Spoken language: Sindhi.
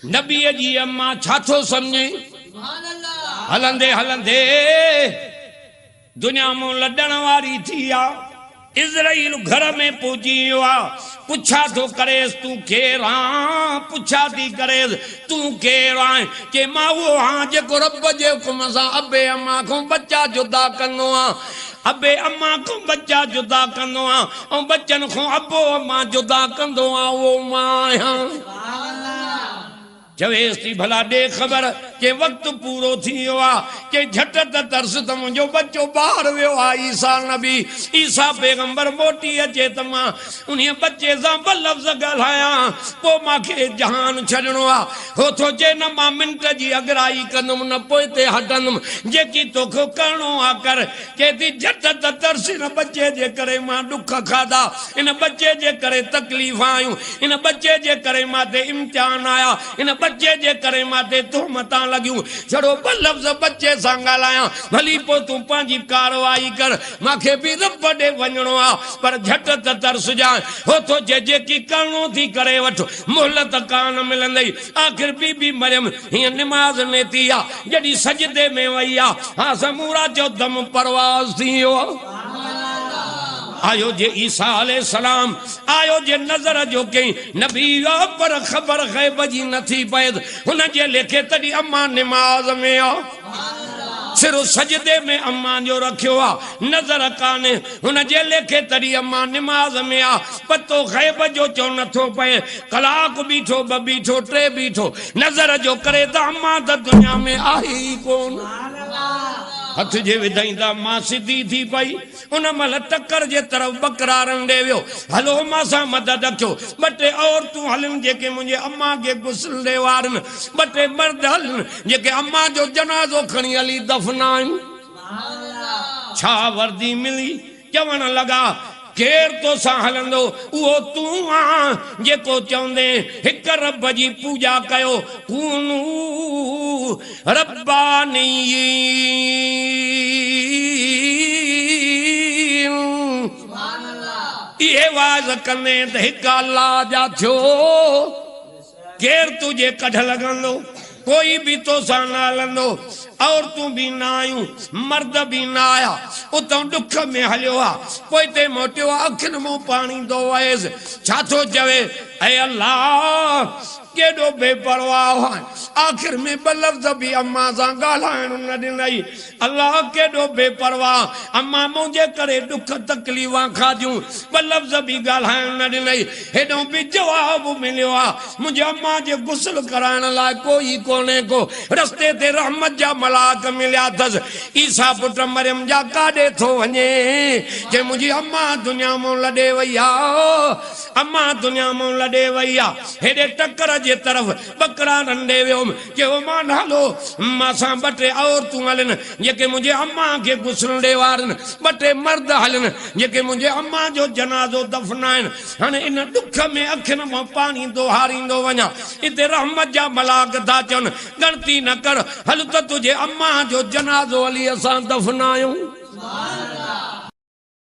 نبيء جي اما ڇا ٿو سمجهين؟ هلندي هلندي دنيا مون لڏڻ واري ٿي آ. عزرائيل گهر ۾ پهچي ويو آ. پڇا ٿو ڪريس تون ڪير آن؟ پڇا ٿي ڪريس تون ڪير آهين؟ چي مان اهو آهيان جيڪو رب جي حڪم سان ابي امان کان ٻچا جدا ڪندو آهيان. ابي امان کان ٻچا جدا ڪندو آهيان ۽ ٻچن کان ابو امان جدا ڪندو آهيان اهو مان آهيان. چويس ٿي ڀلا ڏي خبر ڪي وقت پورو ٿي ويو آ ڪي جهٽ ته ترس ته منهنجو ٻچو ٻاهر ويو آ عيسيٰ نبي عيسيٰ پيغمبر موٽي اچي ته مان انهيء ٻچي سان ٻه لفظ ڳالهايان پوء مان کي جهان ڇڏڻو آ هو ٿو چئي نه مان منٽ جي اڳرائي ڪندم نه پوئتي هٽندم جيڪي توکي ڪرڻو آ ڪر چئي ٿي جهٽ ته ترس ان ٻچي جي ڪري مان ڏک کاڌا، ان ٻچي جي ڪري تڪليف آيون، ان ٻچي جي ڪري مان تي امتحان آيا، ان ٻچي جي ڪري مان تي تهمتان لڳيون، ڇڙو ٻه لفظ ٻچي سان ڳالهايان، ڀلي پوء تون پنهنجي ڪارروائي ڪر، مان کي به رب ڏي وڃڻو آ، پر جهٽ ته ترسجانء. هو ٿو چئي جيڪي ڪرڻو ٿي ڪري وٺ، مهلت ڪانه ملندئي. آخر بي بي مريم هيئن نماز نيتي آ، جڏهن سجدي ۾ وئي آ، ها سمورا جو دم پرواز ٿي ويو آ. آيو جي عيسيٰ عليه السلام آيو جي نظر جو ڪئين نبي آ پر خبر غيب جي نه ٿي پئيس، هن جي ليکي تڏهن امان نماز ۾ آ. سر سجدي ۾ امان جو رکيو آ، نظر ڪانهي هن جي ليکي تڏهن امان نماز ۾ آ، پتو غيب جو چو نٿو پئي، ڪلاڪ بيٺو، ٻه بيٺو، ٽي بيٺو، نظر جو ڪري ته امان ته دنيا ۾ آهي ئي ڪونه. هٿ جي وڌائين ته امان سڌي ٿي پئي. ان مهل ٽڪر جي طرف ٻڪرارن ڏي ويو. هلو مان سان مدد ڪيو. ٻه ٽي عورتون هلن جيڪي منهنجي امان کي غسل ڏيوارن. ٻه ٽي مرد هلن جيڪي امان جو جنازو کڻي هلي دفنائن. ڇا وردي ملي؟ چوڻ لڳا، ڪير توسان هلندو؟ اهو تون آن جيڪو چوندين هڪ رب جي پوڄا ڪيو. ڪونو ربانيين. اهي وعظ ڪندين ته هڪ الله جا ٿيو، ڪير تنهنجي ڪڍ لڳندو؟ ڪوئي به توسان نه هلندو. عورتون به نه آيون، مرد به نه آيا. اتئون ڏک ۾ هليو آ، پوئتي موٽيو آ، اکين مون پاڻي ٿو وهيس. ڇا ٿو چوي، اي الله! ڪيڏو بي پرواهه آهين. آخر ۾ ٻه لفظ به امان سان ڳالهائڻ نه ڏنئي. الله ڪيڏو بي پرواهه. امان منهنجي ڪري ڏک تڪليفان کاڌيون. ٻه لفظ به ڳالهائڻ نه ڏنئي. هيڏانهن به جواب مليو آ. منهنجي امان جي غسل ڪرائڻ لاء ڪو ئي ڪونهي ڪو. رستي تي رحمت جا ملاڪ مليا اٿس. عيسيٰ پٽ مريم جا ڪاڏي ٿو وڃين؟ چي منهنجي امان دنيا مون لڏي وئي آ. امان دنيا مون لڏي وئي آ. هيڏي ٽڪر جي طرف ٻڪرارن ڏي ويم. چيومان هلو مان سان ٻه ٽي عورتون هلن جيڪي منهنجي امان کي غسل ڏيوارن. ٻه ٽي مرد هلن جيڪي منهنجي امان جو جنازو دفنائن. هاڻي ان ڏک ۾ اکين مان پاڻي دوهاريندو وڃان. اتي رحمت جا ملاڪ ٿا چون ڳڻتي نه ڪر هل ته تنهنجي امان جو جنازو هلي اسان دفنايون.